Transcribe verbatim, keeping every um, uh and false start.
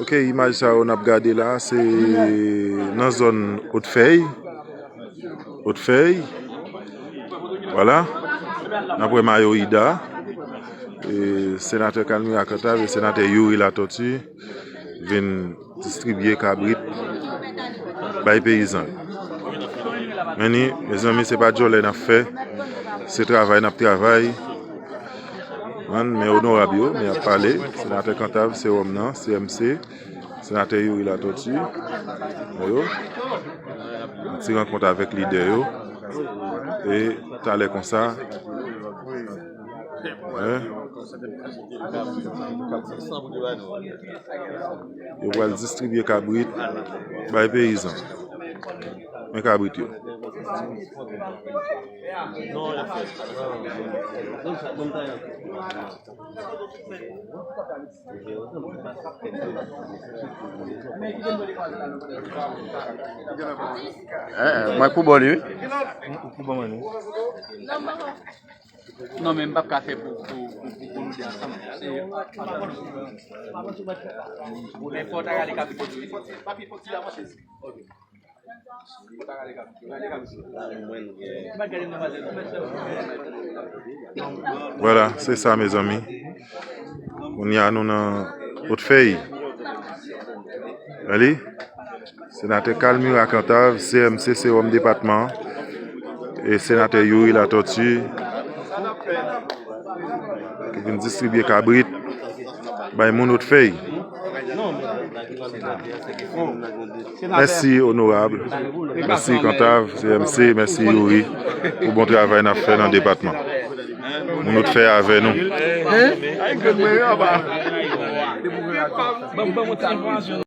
Ok, imaj sa yo n ap gade la, se nan zòn Odfèy. Odfèy. Vwala. N ap wè Mayo Ida, e, senatè Calmira Cantave e senatè Youri Latortue vin distribye kabrit bay peyizan yo. Men ni, mezanmi, se pa djòlè n ap fè, se travay n ap travay. Men, men onorab yo, men y ap pale, senatè Cantave, se wòm nan, C M C, senatè Youri Latortue, yo, yon ti rankont avèk lidè yo, e talè konsa, Hein? Yo pral distribye kabrit bay peyizan. Men kabrit yo. Eh, eh, mwen pou bò li, wi. Non, men m p ap ka fè pou, pou, pou, pou, pou nou de ansanm. Se, men fò w ta gade kapitèn yo. Papi, fò w ti avanse. Ok. Fò w ta gade kapitèn. Gade kapitèn. Ou mèt gade m nan vazè. Ou mèt fè. Vwala, se sa, mezanmi. Kounye a, nou nan Odfèy. Gade. Senatè Calmira Cantave, C M C, Sewòm depatman an, e senatè Youri Latortue, ki vin distribye kabrit bay moun Odfèy. Mèsi, onorab. Mèsi, Cantave, C M C, mèsi, Youri, pou bon travay n ap fè nan depatman. Moun Odfèy avè nou.